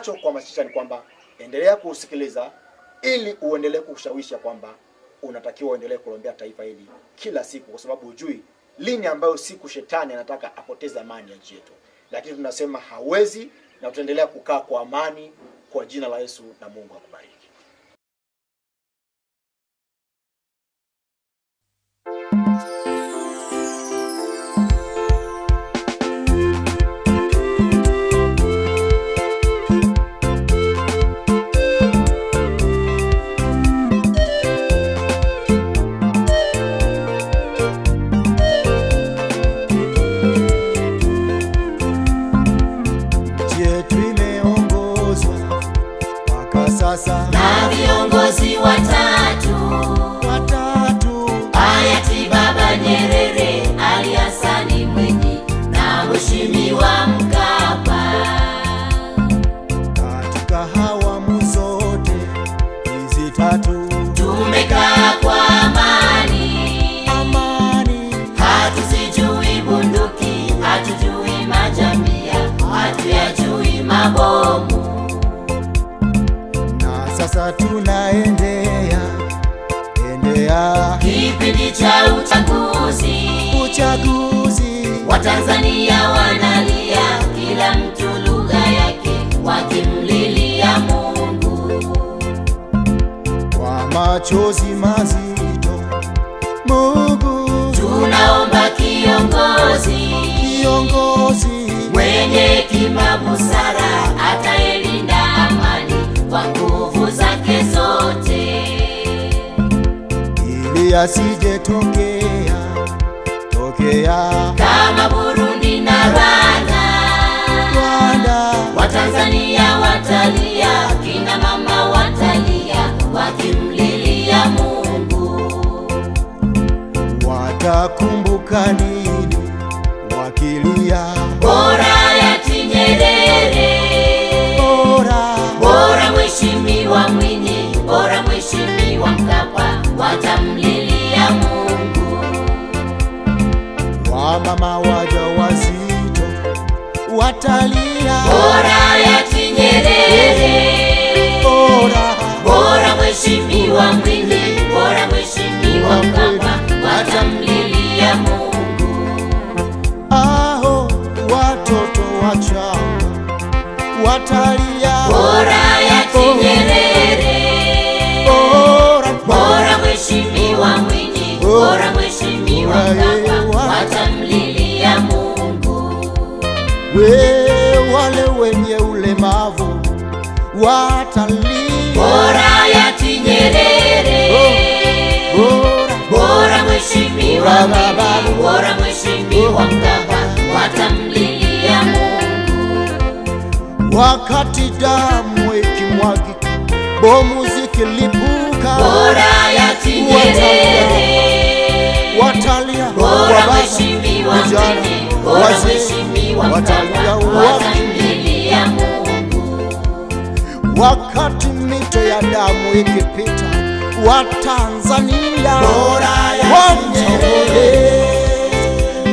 Ninachokuhamasisha ni kwamba endelea kuusikiliza ili uendelee kushawisha kwamba unatakiwa uendelee kuombea taifa hili kila siku, kwa sababu hujui lini ambayo siku shetani anataka apoteze amani ya nchi yetu. Lakini tunasema hawezi, na tutaendelea kukaa kwa amani kwa jina la Yesu, na Mungu akubariki. Na viongozi watatu hayati Baba Nyerere, Ali Hassan Mwinyi na Mheshimiwa Mkapa. Katika awamu zote hizi tatu tumekaa kwa amani, amani. Hatuzijui bunduki, hatujui majambia, hatuyajui mabomu. Sasa tunaendea endea kipindi cha uchaguzi, uchaguzi. Watanzania wanalia, kila mtu lugha yake, wakimlilia Mungu kwa machozi mazito. Mungu tunaomba kiongozi, kiongozi mwenye hekima, busara, atayelinda amani kwa nguvu zake zote, ili asije tokea tokea kama Burundi na Rwanda. Rwanda Watanzania watalia, kina mama watalia, wakimlilia Mungu. Watakumbuka nini wakilia? Bora hayati Nyerere, bora bora Mheshimiwa Mwinyi, bora Mheshimiwa Mkapa, watamlilia Mungu. Wamama wajawazito watalia, bora hayati Nyerere, bora bora Mheshimiwa Mwinyi, bora Mheshimiwa Mkapa, watamlilia Mungu. Aho watoto wachanga watalia, bora hayati Nyerere, bora bora Mheshimiwa Mwinyi, bora Mheshimiwa Mkapa, watamlilia Mungu. We wale wenye ulemavu watalia, bora hayati Nyerere, bora bora Mheshimiwa Mwinyi, bora Mheshimiwa Mkapa, watamlilia Mungu. Wakati damu ikimwagika, bomu zikilipuka, bora hayati Nyerere, watalia, bora Mheshimiwa Mwinyi, bora Mheshimiwa Mkapa, watamlilia Mungu. Wakati mito ya damu ikipita, Watanzania bora hayati Nyerere,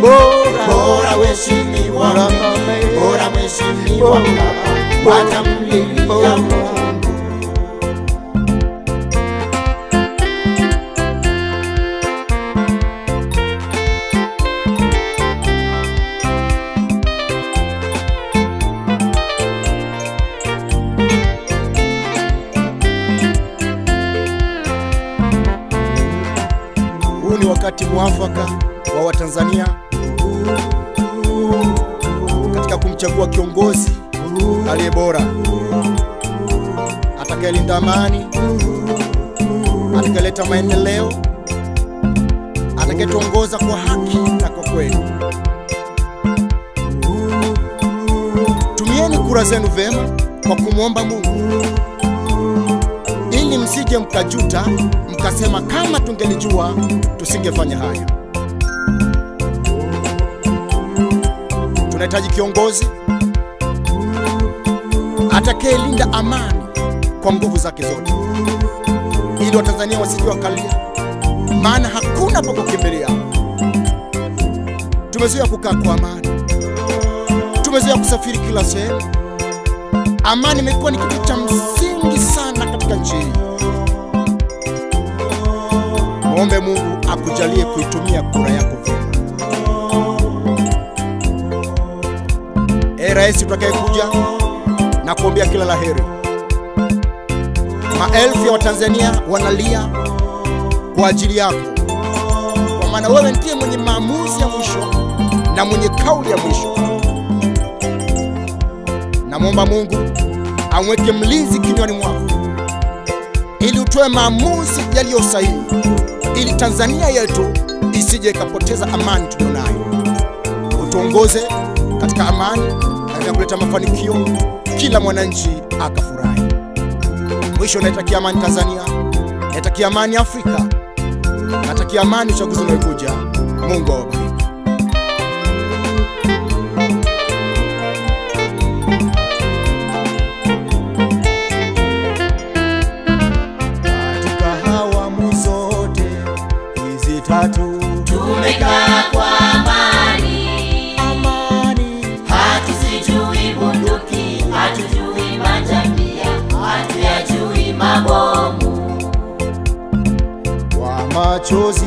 bora bora Mheshimiwa Mwinyi, bora Mheshimiwa Mkapa, watamlilia Mungu. Huu ni wakati mwafaka wa Watanzania katika kumchagua kiongozi aliye bora, atakayelinda amani, atakayeleta maendeleo, atakayetuongoza kwa haki na kwa kweli. Tumieni kura zenu vema kwa kumwomba Mungu, ili msije mkajuta mkasema kama tungelijua tusingefanya haya. Tunahitaji kiongozi atakayelinda amani kwa nguvu zake zote, ili Watanzania wasije wakalia, maana hakuna pa kukimbilia. Tumezoea kukaa kwa amani, tumezoea kusafiri kila sehemu, Amani imekuwa ni kitu cha msingi sana katika nchi hii. Muombe Mungu akujalie kuitumia kura yako vyema. Ee rais utakayekuja, na kuombea kila la heri. Maelfu ya Watanzania wanalia kwa ajili yako, kwa maana wewe ndiye mwenye maamuzi ya mwisho na mwenye kauli ya mwisho. Namwomba Mungu amweke mlinzi kinywani mwako ili utoe maamuzi yaliyo sahihi, ili Tanzania yetu isije ikapoteza amani tulionayo. Utuongoze katika amani na kuleta mafanikio, kila mwananchi akafurahi. Mwisho, naitakia amani Tanzania, naitakia amani Afrika, natakia amani uchaguzi unaokuja. Mungu awabariki. Katika awamu zote hizi tatu Tumekaa kwa amani, amani hatuzijui bunduki, hatujui majambia, hatuyajui mabomu. kwa machozi.